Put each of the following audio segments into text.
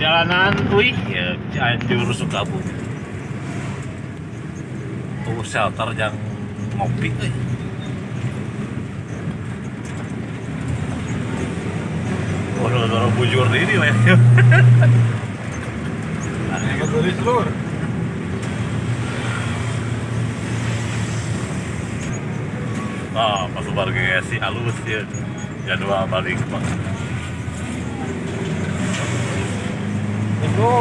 Perjalanan wih ya Cianjur Sukabumi. Oh, shelter yang ngopi euy. Oh, udah bujur ini lah ya. Yang tulis lur. Ah, pas lebar GSI halus ya. Jadwal balik mah. Itu.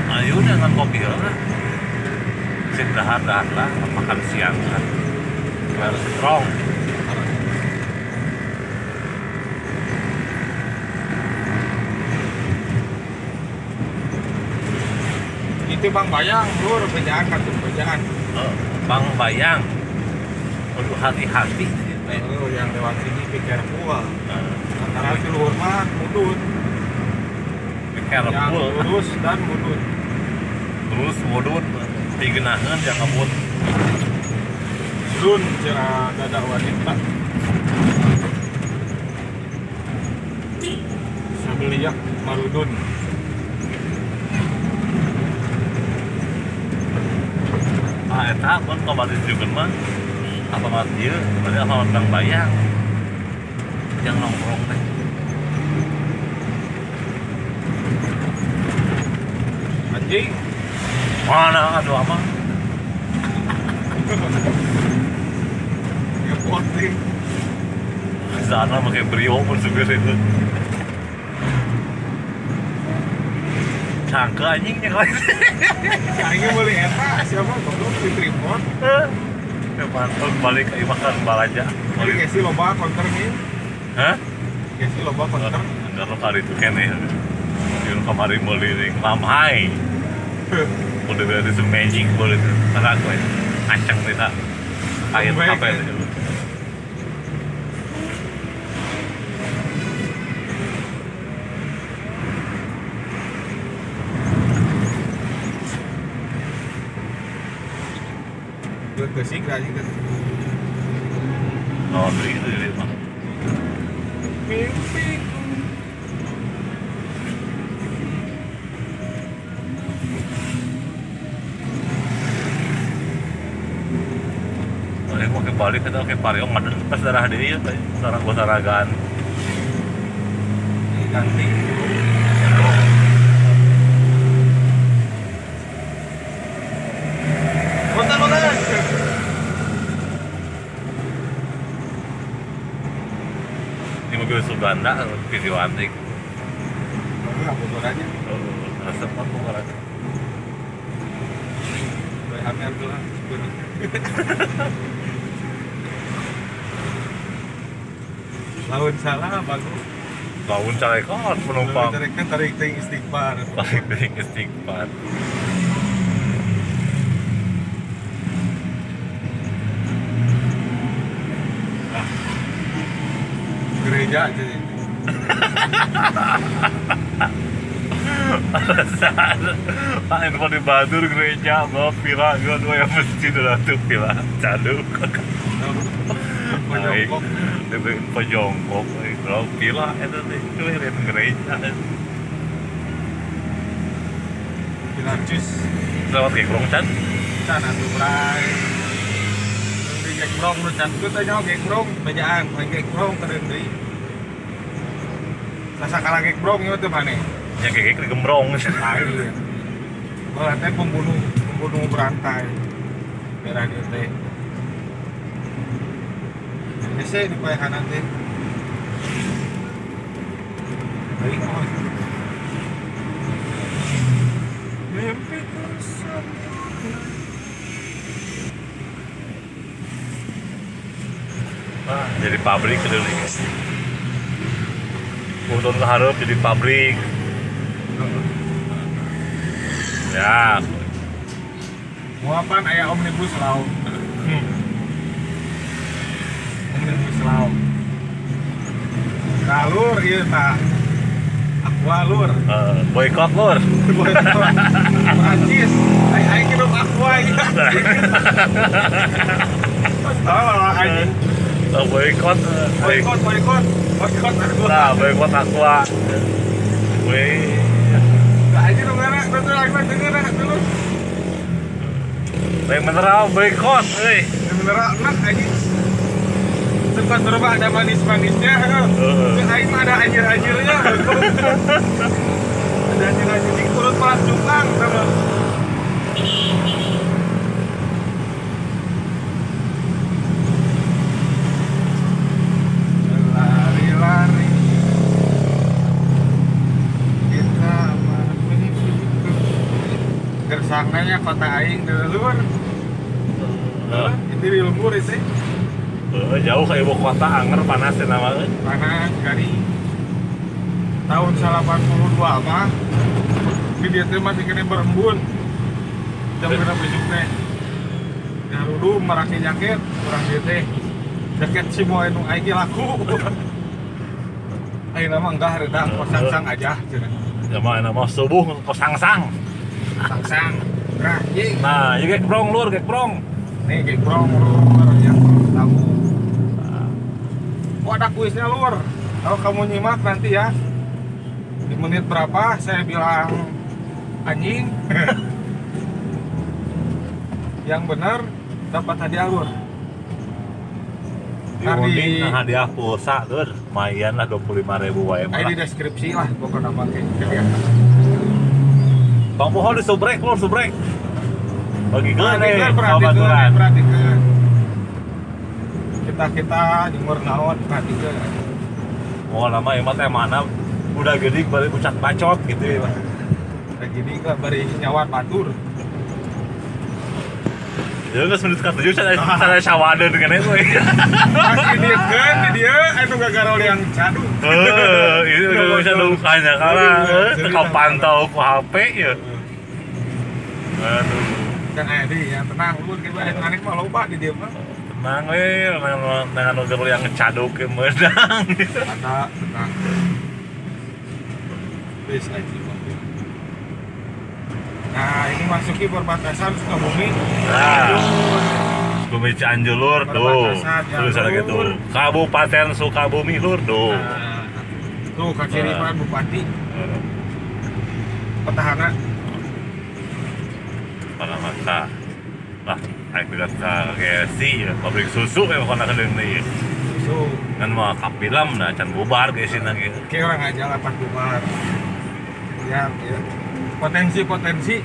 Ayo jangan kopi lah. Sing dahar-dahar lah, makan siang kan. Biar strong. Itu Bang Bayang, lur, bejaan kartu bejaan. Oh, Bang Bayang. Aduh, hati-hati. Oh, yang lewat sini be careful. Nah, Antara si luhur mah mudun. be Yang careful. lurus dan mudun. Terus mudun, digenaheun jangan ngebut. Dun cara dada wanita. Sabeliak marudun. Ah, eta pun kembali juga mah. Apa mat ieu? Berarti apa Bang Bayang. Yang nongkrong teh. Anjing. Mana aduh ama. Ngepoting. Sana pakai brio pun supir itu. Cangke anjingnya kali. Aingnya beli eta siapa goblok di tripod. Ya mantap balik ke makan balanja. Beli kesi loba konter nih. Hah? Kesi loba konter. Enggak lo kali itu kene. Di kamari meuli ning lamhai. Udah dari magic boleh itu. Karena aku ya. Aceng nih tak. Air apa itu? Gesik anjing teh. Oh, beli itu jadi mah. Mimpiku. Ini mau ke balik atau ke Pareo nggak ada pas darah dia ya, darah gua saragan. Ini ganti. Bentar. Ini mobil Suganda, video antik. Enggak bocorannya. Oh, resep aku orangnya. Boleh hamil tuh lah. Laun salah bagus. Laun carekan penumpang. Laun carekan tarik ting istighfar. Tarik ting istighfar. Nah, gereja aja ini. Alasan Pak info di Badur gereja bawa pila gua dua yang masjid udah tuh pila caduk. Pojongkok. Pojongkok, kalau pila itu lihat gereja. Pila cus. Lewat Gekrong can? Can atuh bray. Di Gekrong nu can teu teh nyaho Gekrong bejaan, lain Gekrong teu deui. Sasakala Gekrong ieu teh maneh. Yang gegek digembrong. Lain. Baheula teh pembunuh berantai. Daerah dieu teh. Hese di paehanan teh. Baik oh. Mimpiku sempurna. Ah, jadi pabrik dulu guys. Untung keharap jadi pabrik. Ya. Mau apaan aya omnibus law. Omnibus law. Kalur ieu tah. Aqua lur. Boykot lur. Boykot. Prancis. Aing minum Aqua ieu. anjing. Boikot. Boikot, boikot. Boikot Aqua. Nah, boikot Aqua. Weh. Nah, ini dong enak, betul lagi denger enak dulu. Yang mineral boikot, euy. Yang mineral enak anjing. Suka berubah ada manis-manisnya. Heeh. Aing mah ada anjir-anjirnya. Ada anjir-anjir di perut malah cukang sama. Lari-lari kita gersangnya kota aing di luar. Itu di lembur itu. Jauh ke ibu kota anger panas ya nama. Panas kali. Tahun 82 mah di dia teh masih kena berembun. Jam kena besuk teh. Garudu merake jaket, kurang dia teh. Jaket si moe nu aing laku. Ayeuna mah enggak redang kosangsang aja cenah. Ya mah nama subuh kosangsang. Sangsang. Nah, nah, ieu gekbrong lur, gekbrong. Nih gekbrong lur yang tahu. Oh, ada kuisnya lur. Kalau kamu nyimak nanti ya. Di menit berapa saya bilang anjing. Yang benar dapat hadiah lur. Diundi nah hadiah pulsa lur. Lumayan lah 25.000 wae mah. Di deskripsi lah pokoknya pakai hadiah. Tong poho di subrek lur, subrek. Bagikeun nih, perhatikan, perhatikan. Kita jemur naon perhatikan. Oh lama emang teh mana udah gede bari pucat bacot gitu ya. Udah gede ke bari nyawa batur. Ya geus menit ka 7 saya sawadeun dengan itu. Masih diekeun di dieu anu gagarol yang cadu. Heeh, itu bisa lukanya karena teu pantau ku HP ya. Aduh. Kan aya di ya tenang lu kieu aya aneh mah loba di dieu mah. Tenang we, dengan gagarol yang caduk ke meudang. Ada tenang. Bis aja. Nah, ini masuki perbatasan Sukabumi. Nah, Sukabumi Cianjur lur tuh. Tulisannya gitu. Kabupaten Sukabumi lur tuh. Nah, tuh kaciripan bupati. Petahana. Pada masa lah, aing bilang ka KFC ya, pabrik susu ya pokona kedeung deui. Susu. Kan mah kapilam nah can bubar geus sina gitu. Kayak orang aja lah pas bubar. Ya, ya. Potensi-potensi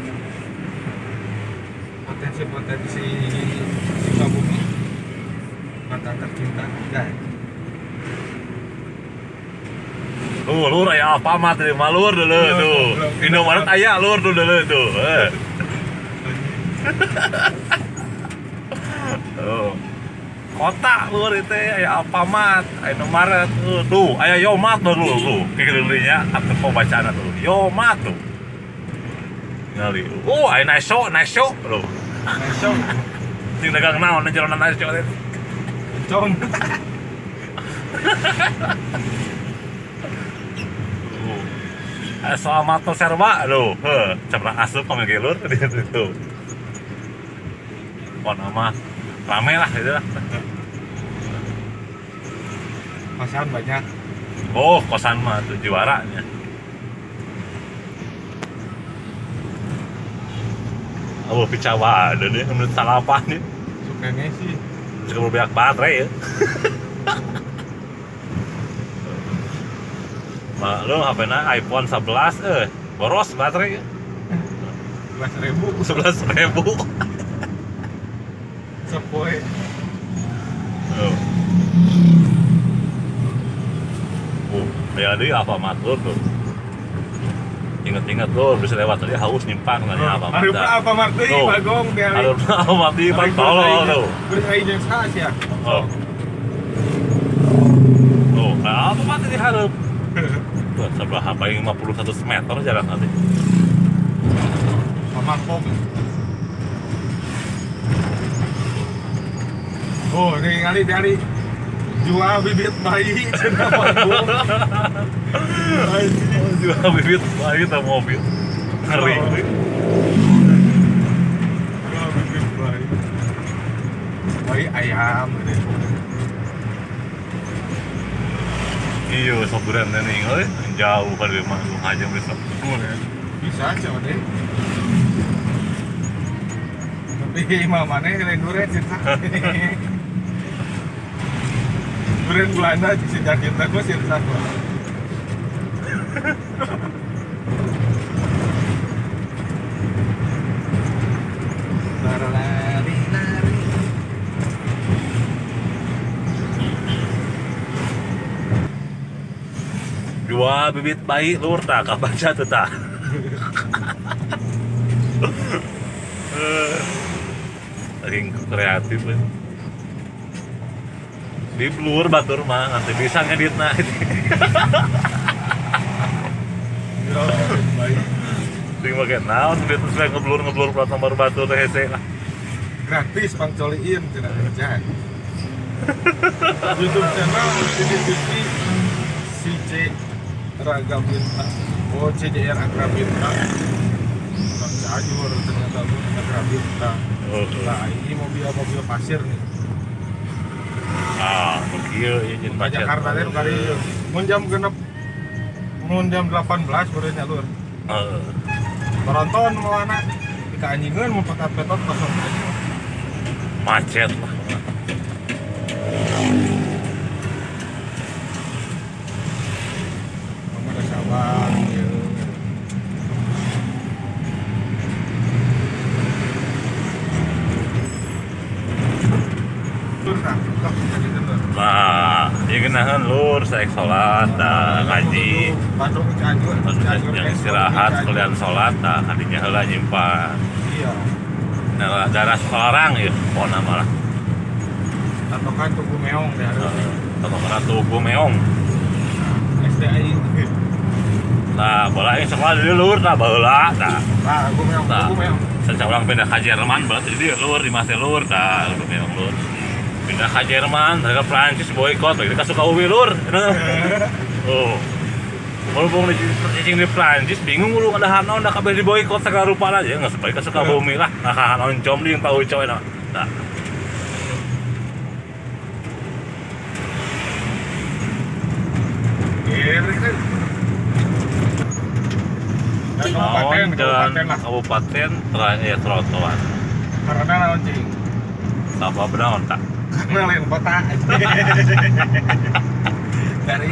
Sukabumi kota tercinta guys. Tuh lur aya apa mah teh malur dulu tuh. Indomaret aya lur tuh dulu tuh. Tuh. Kota lur itu aya Alfamart, aya Indomaret tuh, aya Yomart dulu tuh. Kelilinnya atau pembacaan tuh. Yomart tuh. Ngali. Oh, aya naso, naso lho. Naso. Sing dagang naon jero naso teh. Cong. Aya Selamat Serba lho. Heuh, ceprak asup kami ge lur di situ. Pokona mah rame lah gitu lah. Kosan banyak. Oh, kosan mah tuh juaranya. Oh, picawa ada deh, menurut salapan nih. Sukanya sih. Suka berbanyak baterai ya. Maklum HP-nya iPhone 11, boros baterai ya. 11.000. 11.000. Sepoe. Oh. Ya dia apa matur tuh. Ingat-ingat tuh bisa lewat tadi haus nyimpang tadi apa mati. Apa mati bagong dia. Apa mati pan tolol tuh. Bersaing jeung saha sia? Oh. Tuh, apa mati di hareup. Tuh sebelah paling 51 meter jarak nanti. Sama pom. Oh, ini kali dari jual bibit bayi cenah bagong. Jual bibit bayi sama mobil. Ngeri. Jual bibit bayi. Bayi ayam gitu. Iya, sop durian teh nih, euy, jauh ka dieu mah lu aja besok. Boleh. Bisa COD. Tapi mamane lain durian sirsak. Durian Belanda sejak cinta gue sirsak gua. Berlari-lari. Dua bibit bayi lur tak kabaca tuh tak. Saking kreatif we. Di blur batur mah nanti bisa ngeditna. Jual bibit bayi. Sing make naon duit supaya ngeblur-ngeblur plat nomor batur teh hese lah. Gratis pangcoliin cenah kerjaan. YouTube channel CCTV CJ Raga Bintang. Oh, CJR Agra Bintang. Orang Cianjur ternyata bu Agra Bintang. Oh, Nah, ini mobil-mobil pasir nih. ah, nu kieu ieu jeung Ke macet. Jakarta teh nu kali ieu. Mun jam genep mun jam 18 baru nyalur. Heeh. Toronton mawana di kaanjingeun mun petat-petot kosong. Macet lah. Kamu ada Sabang ieu. Lur tah, tos jadi lur. Nah, ieu geunaheun lur saek salat tah ngaji. Bandung ke Cianjur, Cianjur Yang ke istirahat Cianjur. sekalian sholat tah kadinya heula nyimpan. Iya. Nah, daerah Sukalarang ya, pokona malah. Patokan Tugu Meong deh harus. Patokan Tugu Meong. SDI. Nah, bola yang sekolah di lur tah baheula tah. Nah, Tugu Meong, Nah. Tugu Meong. Sejak orang pindah ke Jerman berarti di lur di masih lur tah Tugu Meong lur. Pindah ke Jerman, ke Prancis boikot, lagi ke Sukabumi lur. Oh. Walaupun cicing di Prancis bingung lu ada naon da kabeh di boikot segala rupa lah ya nggak supaya ke Sukabumi lah. Nah, oncom di yang tahu coy nah. Nah, Dan kabupaten, naon jalan kabupaten lah. kabupaten ya trotoar. Karena naon cing? Sabab naon tak? Karena lain kota. Dari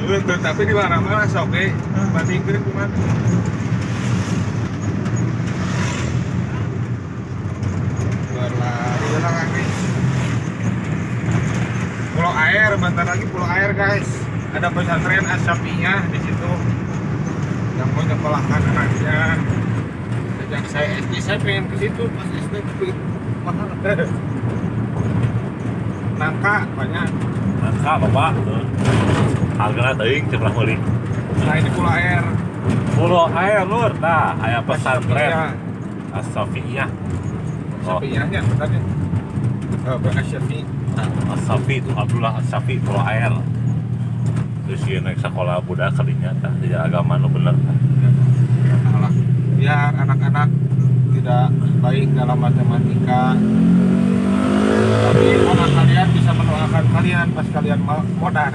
Betul, tapi di mana-mana sok ge bandingkeun kumaha. Berlari lah kaki. Pulau Air, bentar lagi Pulau Air guys. Ada pesantren Asyafi'iyah di situ yang mau nyekolahkan anaknya. Sejak saya SD saya pengen ke situ pas SD tapi mahal. Nangka banyak. Nangka bapak tuh. Hargana teuing teu pernah meuli. Nah ini Pulau Air. Pulau Air lur, nah aya pesantren Asyafi'iyah. Asyafi'iyah. Oh, Asyafi'iyahnya bentarnya. Oh, Asyafi. Asyafi itu Abdullah Asyafi Pulau Air. Terus ieu naik sekolah budak kadinya tah di agama nu bener tah. Alah, biar anak-anak tidak baik dalam matematika, tapi anak kalian bisa mendoakan kalian pas kalian modar.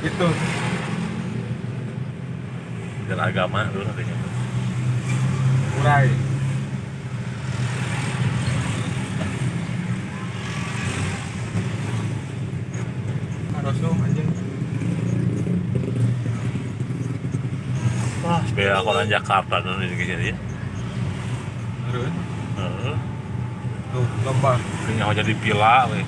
Itu Dan agama lur kadinya. urai. Arosum anjing. Wah, beda orang Jakarta dan ini gini ya. Heeh. Heeh. Tuh, lembah. Kayaknya jadi pila we.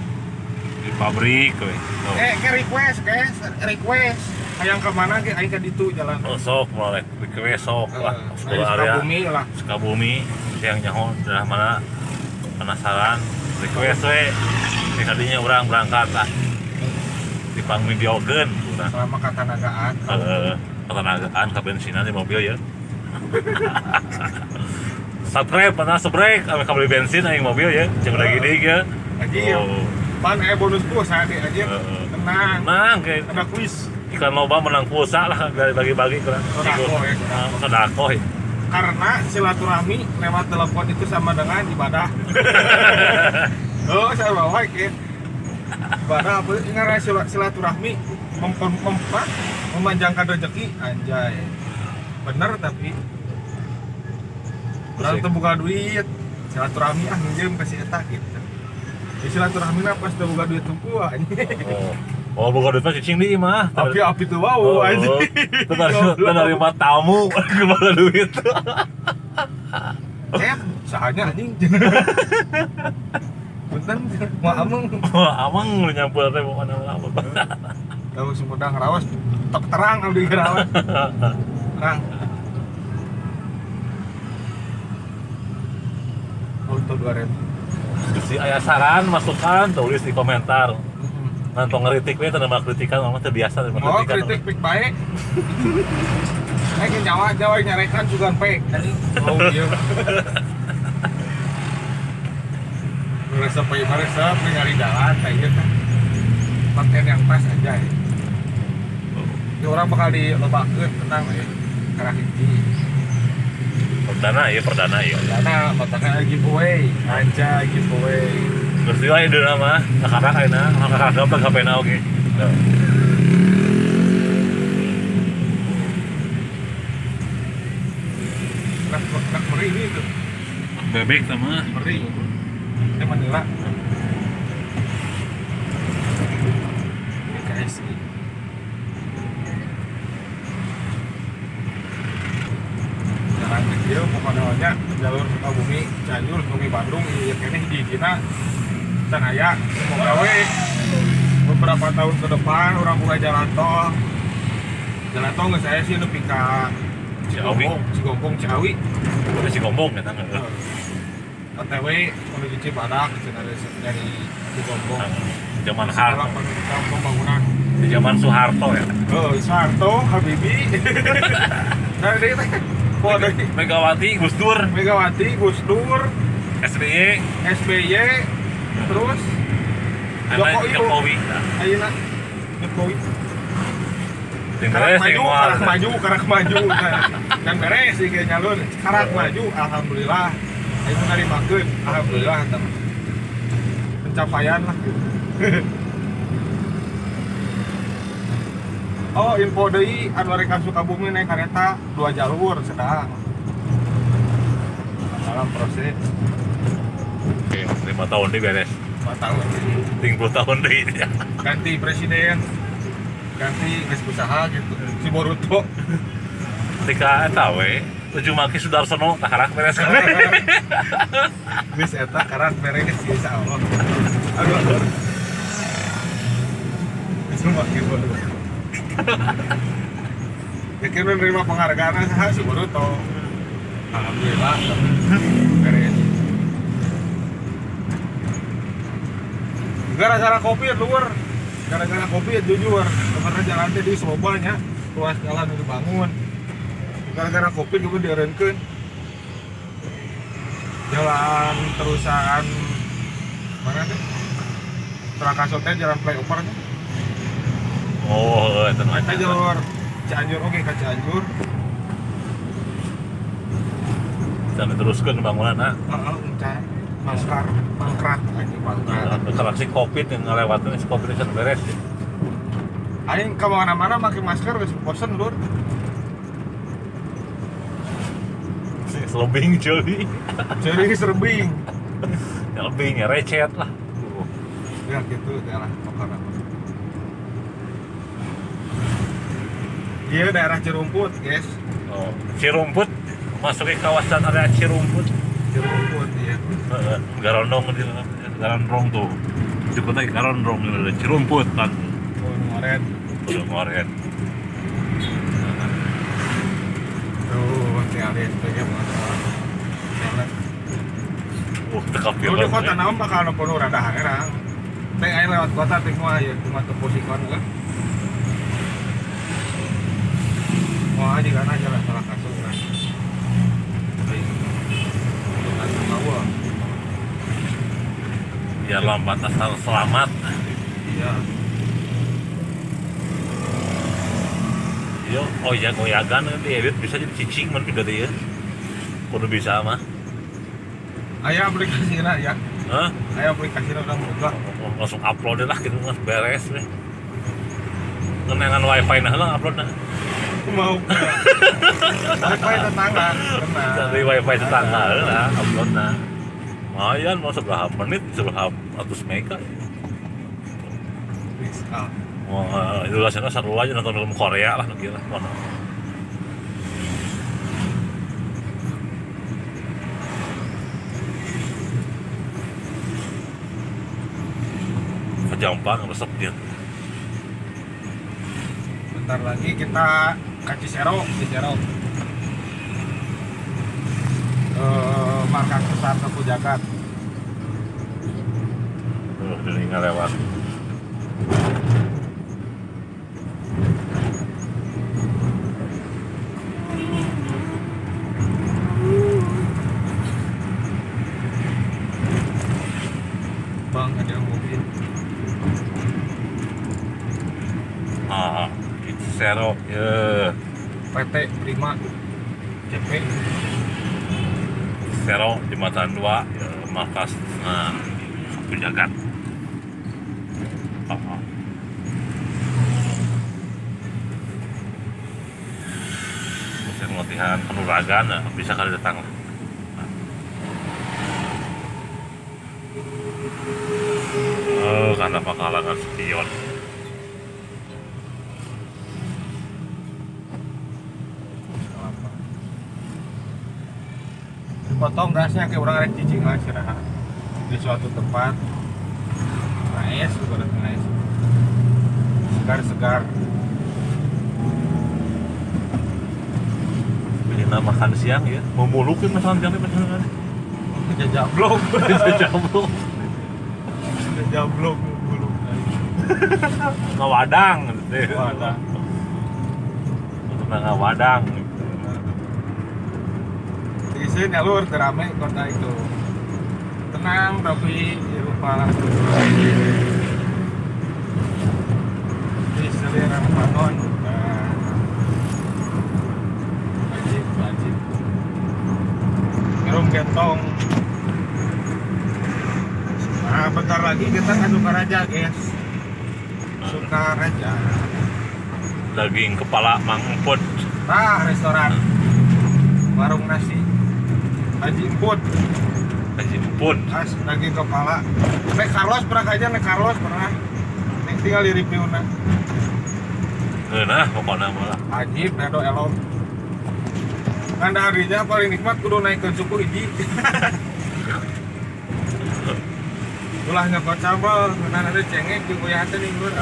Di pabrik we. Tuh. Ke request, guys, request. Hayang ke mana ge aing ka ditu jalan. Oh, sok mulai request sok lah. Ayo Sekolah area Sukabumi lah. Sukabumi yang nyaho daerah mana penasaran request we. Ini kadinya orang berangkat lah. Di pangmidiokeun urang. Selama katanagaan. Heeh, ketenagaan kebensinan di mobil ya. Subscribe, pernah subscribe, ame kabeli bensin aing mobil ya, jeung lagi deui ya. Anjing. Oh. Pan bonus pulsa deh anjir. Heeh. Tenang. Menang kayak Ada kuis. iklan loba menang pulsa lah dari bagi-bagi kurang. Sodako ya, Sodako ya. Karena silaturahmi lewat telepon itu sama dengan ibadah. Oh, saya bawa ya. Ibadah apa ngaran silaturahmi memanjangkan rezeki anjay. Bener tapi urang teu boga duit, silaturahmi ah nginjem ka si eta gitu. Di silaturahmi na pas teu boga duit tungku anjing. Oh, boga duit mah cicing di imah. Tapi api teu wau anjing. Teu narima tamu boga duit. Cep, sahanya anjing. Punten, mau ameng. Mau ameng lu nyampur teh pokona mah. Tahu Sumedang rawas tetep terang abdi rawas. Terang. Auto 2000. Terus aya saran, masukan, tulis di komentar. Nantong ngeritik we teu kritikan mah teu biasa terima kritikan. Oh, kritik pik bae. Aing nyawa jawa nyarekan sugan pek. Oh iya. Resep ieu mah resep nyari jalan kayak gitu. Konten yang pas aja ya. Ini orang bakal dilobakeun tenang ya. Karena hiji. Perdana ya, perdana ya. Perdana, matakna giveaway, anjay giveaway. Geus deui deuna mah, kakarak ayeuna, kakarak gablek HP-na oge. Rak meri ini itu. Bebek sama meri. Ini Manila. KSI. Jalan kecil pokoknya jalur Sukabumi, Cianjur, Sukabumi Bandung, ieu keneh hiji-hijina can aya. Semoga we beberapa tahun ke depan urang buka jalan tol. Jalan tol geus aya sih nepi ka Ciawi, Cigombong, Ciawi. Udah Cigombong eta mah. OTW menuju Cibadak dari Cigombong. Zaman Harto. Pembangunan. Di zaman Soeharto ya. Oh, Soeharto, Habibie. Dari teh. Megawati, Gus Dur. Megawati, Gus Dur, SBY, SBY, terus Jokowi. Ayeuna Jokowi. Karak maju, karak maju, karak maju. Dan beres sih kayaknya lur. Karak maju, alhamdulillah. Itu narimakeun, alhamdulillah pencapaian lah gitu. Oh, info deui anu rek ka Sukabumi naik kereta 2 jalur sedang dalam proses. Oke, 5 tahun deui beres. 5 tahun. 30 tahun deui. Ganti presiden. Ganti geus usaha gitu. Si Boruto. Ketika eta we Tujuh Maki Sudarsono tah karak beres kabeh. Geus eta karak beres insyaallah. Aduh. Tujuh Maki Boruto. Ya kan menerima penghargaan saha si Boruto. Alhamdulillah beres. Gara-gara kopi luar. Gara-gara kopi jujur, kemarin jalan teh di Surabaya, ruas jalan udah dibangun. Gara-gara kopi juga dieureunkeun. Jalan terusan mana teh? Trakaso teh jalan flyover teh. Oh, eta mah. Eta jalur Cianjur oge ka Cianjur. Sampai teruskeun bangunanna. Heeh, encan. Mangkrak, mangkrak anjing mangkrak. Kalau si Covid yang ngelewatin si Covid can beres. Aing ka mana-mana make masker geus bosen lur. Selebing cuy. Cuy selebing. Selebing ya recet lah. Ya gitu daerah pokoknya. Iya daerah Cirumput, guys. Oh, Cirumput masuk ke kawasan area Cirumput. Cirumput iya. Garondong di Garondong tuh. Di kota Garondong ada Cirumput kan. Oh, ngoret. Udah ngoret. Tuh, tinggal sebagai motor. Tekap ya. Di kota naon bakal nu rada herang. Teh aya lewat kota teh mah ya cuma teu posikon kan. Wah, di kana jalan salah kasur kan. Ya lompat asal selamat. Iya. Yo, oyak-oyagan diedit bisa jadi cicing mun video teh. Kudu bisa mah. Aya aplikasina ya. Hah? Aya aplikasi urang boga. Langsung upload lah gitu mah beres weh. Ngenangan wifi nah lah upload nah. Mau wifi tetangga. Dari wifi tetangga lah upload nah. Lumayan mau seberapa menit, seberapa ratus mega. Bisa. Wah, itu lah seru aja nonton film Korea lah gila mana. Kejampang resep dia. Bentar lagi kita ke Cisero, Cisero. Markas besar Sapu Jagat. Tuh, ini lewat. Bang, ada mobil. Ah, Cisero, ya. PT Prima CP. Cisero jembatan 2, ya, markas nah, Sapu Jagat. Musim latihan kanuragan, nah, bisa kali datang. Oh, karena pakalangan spion. Potong gasnya kayak orang rek cicing lah istirahat di suatu tempat. Naes, udah naes. Segar-segar. Ini makan siang ya, memulukin makan siang ini makan. Jajablok, jajablok. Jajablok memuluk. Ngawadang gitu. Wadang. Ngawadang. Di jalur terame kota itu tenang tapi rupa di selera Panon wajib wajib ngerum gentong. Nah, bentar lagi kita ke Sukaraja, guys. Sukaraja daging kepala Mang Emput. Nah, restoran warung nasi Haji Emput. Haji Emput. Khas daging kepala. Nek Carlos pernah aja, Nek Carlos pernah. Nek tinggal di review na. Nah, pokoknya malah. Haji Bedo elom. Kan harinya paling nikmat kudu naik ke suku hiji. Ulah nyokot sambal, ngeunah ada cengek di goyah teh ning lur.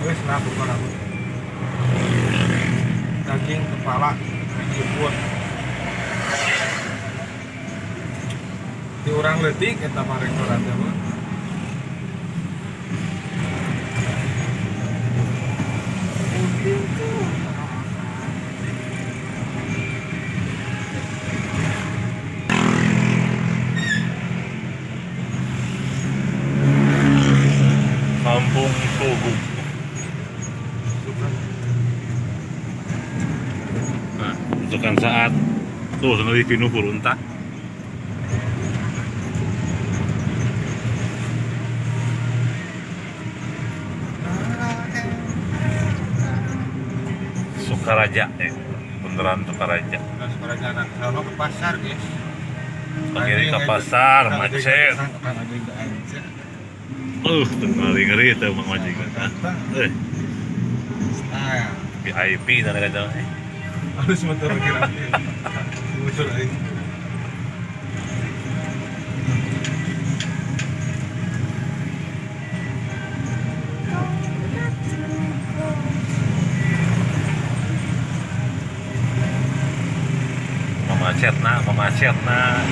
Wis nah pokokna. Daging kepala Haji Emput. Di orang leutik eta mah restoran teh mah. Kampung Tugu. Nah, untukan saat tuh seneri pinu puruntah. Sukaraja ya, beneran Sukaraja. Nah, Sukaraja anak sono ke pasar, guys. Kiri ke pasar, macet. Ngeri-ngeri itu Mang Majikan. Style. VIP dan kadang. Harus motor kira. Motor aing. Macet nah, macet nah.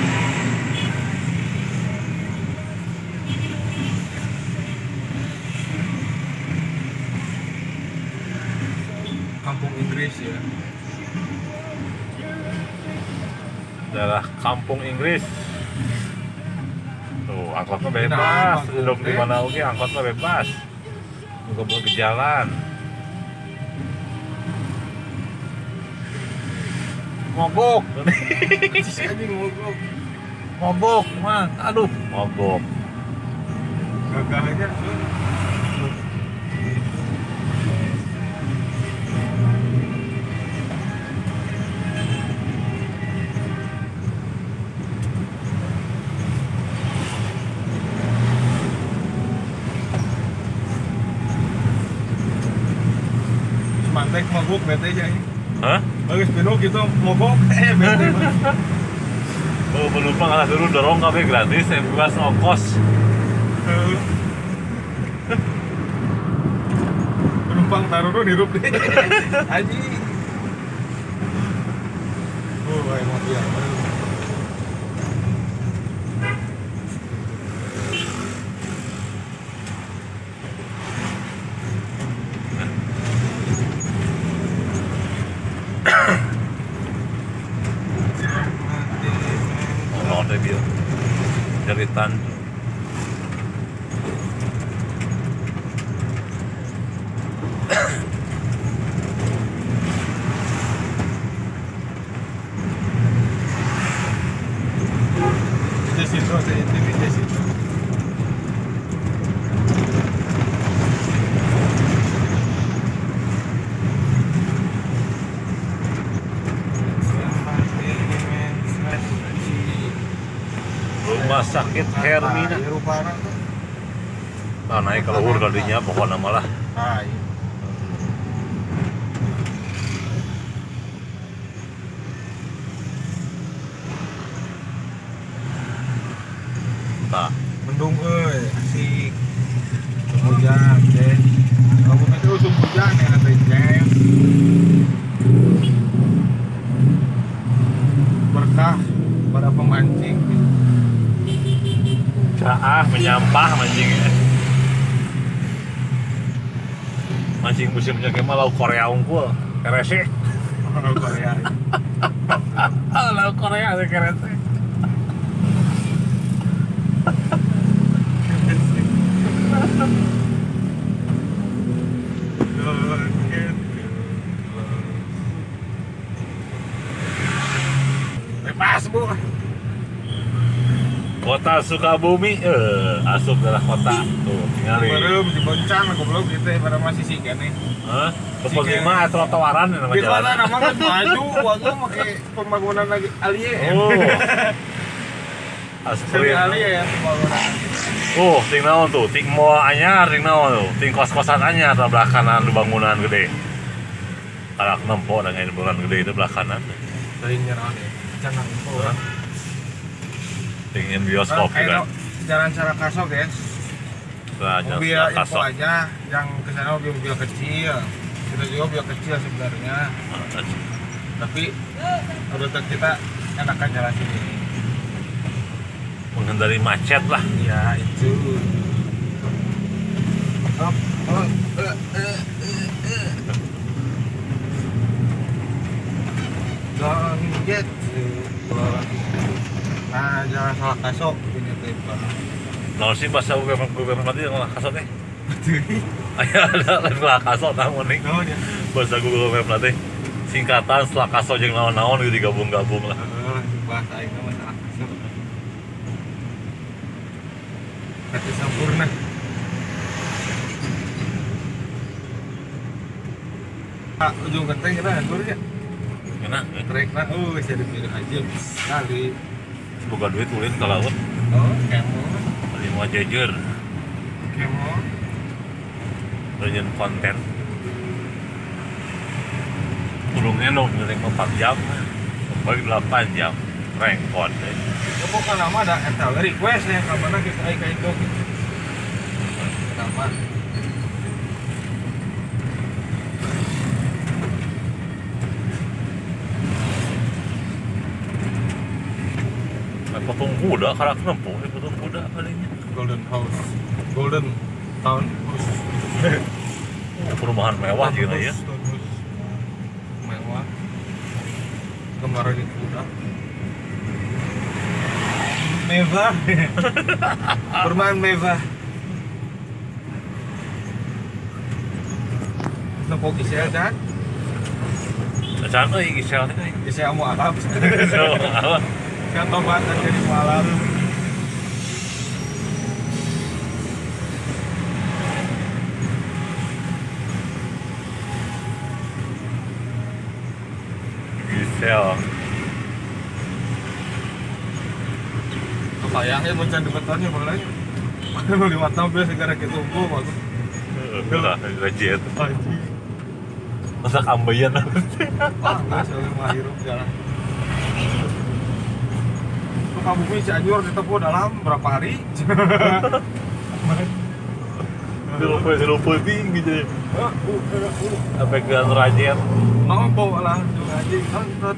Kampung Inggris ya. Daerah Kampung Inggris. Tuh, angkotnya bebas. Belum di mana oke, angkotnya bebas. Nggak boleh ke jalan. Mogok. Anjing mogok. Mogok, mang. Aduh, mogok. Gagah aja. Mantek mogok bete aja ini. Hah? Bagus penuh gitu mogok bete. Oh, penumpang kalah dulu dorong kabeh gratis, bebas ongkos. Penumpang taruh dirup deh. Haji. Oh, baik mobil. Jeritan. Rumah Sakit Hermina. Nah, naik ke luhur kadinya pokoknya malah. Nah, mendung euy, asik. Hujan deh. Kamu nanti usum hujan ya nanti jam. Berkah para pemancing. Caah menyampah mancingnya. Mancing musimnya kayak lauk Korea unggul, keresek. Lauk Korea. Lauk Korea sih keresek. Bebas bu. Kota Sukabumi, asup daerah kota tuh tinggal. Baru diboncang goblok gitu pada masih sih kan nih. Hah? Tepi mah trotoaran nama jalan. Di kota nama kan maju, waktu pakai pembangunan lagi alien. Oh. Asli alien pembangunan. Oh, ting naon tuh, ting mall anyar, ting naon tuh, ting kos-kosan anyar di belah kanan di bangunan gede. Karak nempo dengan bangunan gede itu belah kanan. Lain nyerang ya, jangan info. Ingin bioskop kan? Jalan Sarakaso guys. Nah, jalan mobil Sarakaso. Info aja, yang kesana mobil-mobil kecil. Kita juga mobil kecil sebenarnya. Tapi rute kita enakan jalan sini. Menghindari macet lah. Ya itu. Don't get too close. Nah, jangan salah kasok ini tipe. Nah, sih bahasa Google nanti yang salah kasok teh. Aya ada lain salah kasok namun nih. Bahasa Google Map nanti singkatan salah kasok jeung naon-naon gitu digabung-gabung lah. Bahasa aing mah salah kasok. Kata sempurna. Ah, ujung genteng kita hancur ya. Kena, trek nah, jadi pilih aja sekali. Buka duit ulin ke laut. Oh, kemo. Lima jejer. Kemo. Lanjut konten. Tulungnya dong, ngereng 4 jam. Bagi 8 jam. Rengkon deh. Ya bukan nama ada eta request yang ka mana kita ai ka itu gitu. Kenapa? Patung kuda, karak nempo, patung kuda palingnya. Golden House, Golden Town House. Oh, perumahan mewah juga ya. Mewah. Kemarin di kuda. Mewah. Perumahan mewah. Nempo Gisel kan? Can euy Gisel teh. Gisel mau Arab. Saya tobat jadi malam. Gisel. Kebayangnya boncan di betonnya boleh. Kalau 5 tahun biasa gara kita tunggu bagus. Lah, gaji itu. Masa kambayan. Wah, enggak sih mah hirup jalan. Sukabumi Cianjur ditempuh dalam berapa hari? Lupa tinggi jadi. Sampai ke Rajet. Mampu lah, anjing nonton.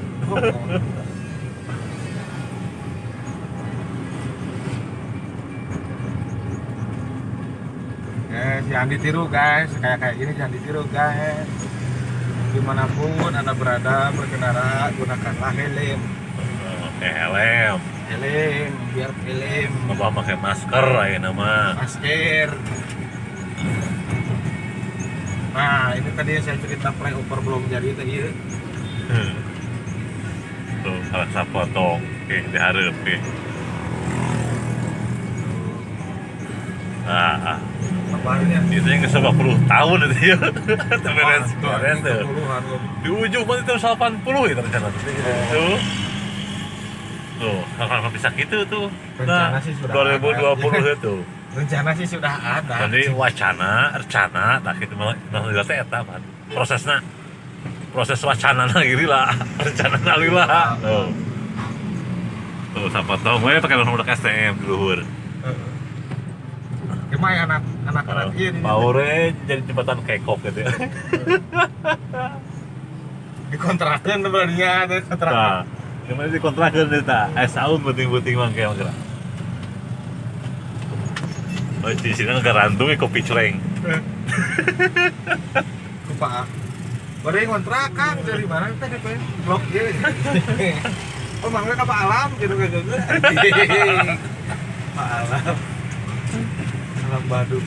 Guys, jangan ditiru guys, kayak gini jangan ditiru guys. Dimanapun Anda berada berkendara, gunakanlah helm. Helm. Helm, biar helm. Bapak pakai masker aja nama. Masker. Nah, ini tadi yang saya cerita flyover belum jadi tadi. Tuh, salah potong. Oke, diharap oke. Nah, kabarnya. Itu yang ke 90 tahun itu ya. Beres, beres tuh. Di ujung berarti tahun 80 ya rencana tuh. Tuh, kalau bisa gitu tuh. Rencana sih sudah 2020 itu. Rencana sih sudah ada. Jadi wacana, rencana, tak gitu malah teh eta pan. Prosesna. Proses wacana gini lah, rencana lila. Tuh. Tuh, siapa tahu gue pakai nomor STM di luhur. Gimana anak-anak ini? Paure jadi jembatan kekok gitu ya. Dikontrakan berarti ada kontrakan. Nah, gimana dikontrakan eta? Saun penting-penting mah kayak mah. Oh, di sini ngerantung kopi cureng. Lupa. Baru kontrakan dari mana teh di blok ieu. Oh, mangga ka Pak Alam gitu gitu. Pak Alam. Alam Badung.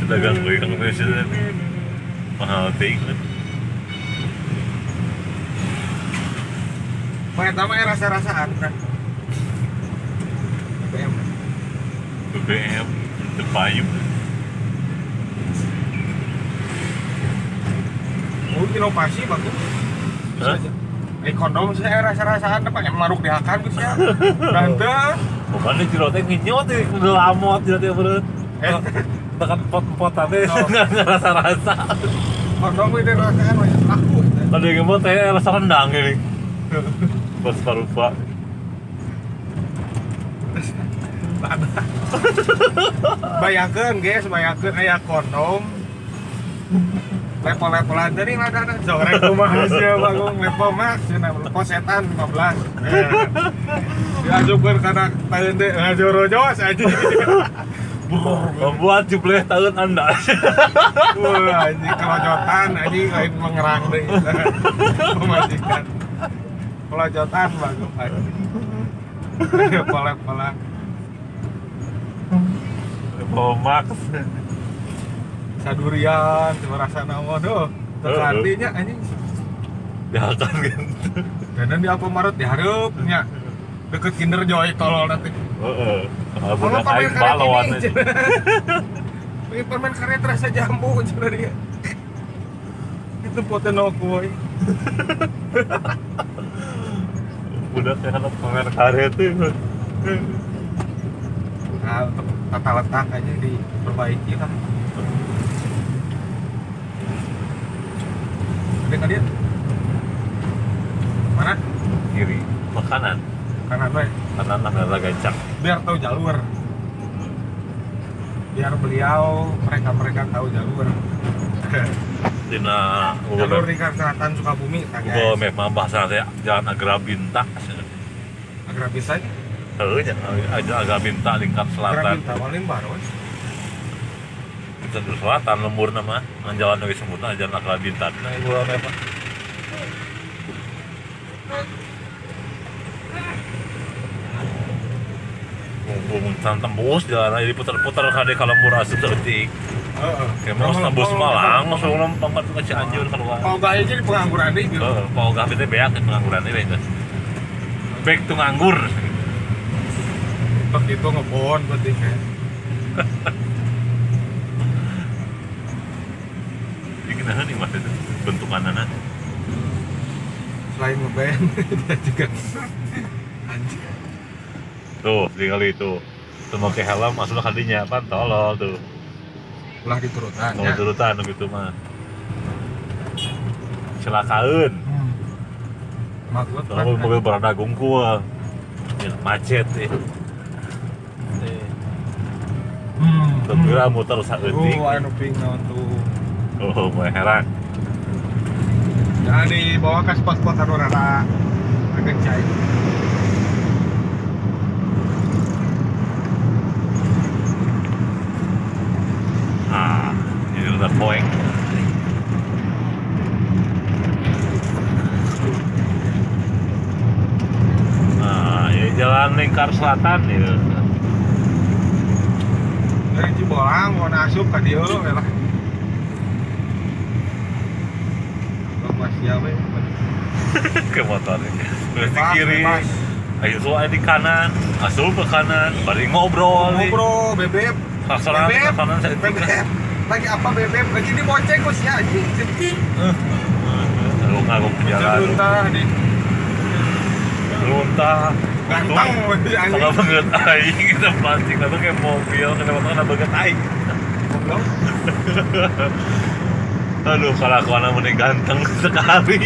Dagang gue kang sih. Mahal ting. Mah eta mah rasa-rasaan kan. BBM. BBM terpayung. Oh, inovasi bagus. Bisa aja. Kondom saya rasa-rasaan apa yang maruk dihakan gitu ya. Tante. Bukan di jero teh nginyot lamot jero teh beureuh. Tekan pot-potan teh rasa-rasa. Kondom itu rasaan banyak laku. Tadi ngemot teh rasa rendang gini. Bos parupa. Bayangkeun guys, bayangkeun aya kondom. Level-levelan jadi ada jorek kumaha sia bagong level max cenah posetan 15. Diajukeun kana taeun teh ngajorojos anjing. Membuat jumlah tahun Anda. Wah, anjing kelojotan anjing lain mengerang deui. Pemajikan. Kelojotan bagong anjing. Level-levelan. Level max. Sadurian, cuma rasa naon tuh. Terartinya anjing. Dihakan gitu. Dan di Alfamart dihareup nya. Deket Kinder Joy tolol nanti. Heeh. Budak aing balon. Ini permen karet rasa jambu cenah dia. Itu poten kuy. Budak teh kana permen karet tuh. Nah, untuk tata letak aja diperbaiki lah. Ada dia? Mana? Kiri. Kanan. Kanan we. Kanan lah gancang. Biar tahu jalur. Biar beliau mereka tahu jalur. Dina jalur lingkar selatan Sukabumi tah guys. Google Map mah bahasa teh Jalan Agrabinta. Agrabinta? Heuh nya, Agrabinta lingkar selatan. Agrabinta paling baru. Jalur selatan lembur nama ngan jalan deui sebutna Jalan Agrabinta. Nah, Google Map. Mumpung tembus jalan jadi putar-putar kade ka lembur asup saeutik. Heeh. Kayak mau tembus Malang, langsung lempeng ke Cianjur keluar. Kalau gak aja di pengangguran deh gitu. Heeh, mau gak teh beak pengangguran teh geus. Back to nganggur. Begitu ngebon berarti kan. Ini kenapa nih mas itu bentukanana? Selain ngeband dia juga anjir. Tuh, tinggal itu. Tuh make helm masuk kadinya, pan tolol tuh. Ulah diturutan Kalau ya. turutan gitu mah. Celakaeun. Maksud Kalau mobil berada gungkul. Ya, macet eh. Teu muter saeutik. Oh, anu ping naon tuh. Oh, mulai heran. Jangan dibawa ke spot-spot anu rada agak cair. Ah, ini udah poeng. Nah, ini jalan lingkar selatan ya. Dari Cibolang mau asup ka dieu we lah. Bang masih we. Ke motor. Terus di kiri. Bebas. Ayo tuh di kanan, asup ke kanan, bari ngobrol. Ngobrol bebeb. Kasaran, Bebeb. kasaran saya Bebeb. Lagi apa bebeb? Lagi dibonceng ku sia anjing. Lu ngagum ke jalan. Runtah di Runtah. ganteng we anjing. Kalau banget aing kita plastik atau kayak mobil kenapa kena banget aing. Goblok. Aduh, kelakuan mending ganteng sekali.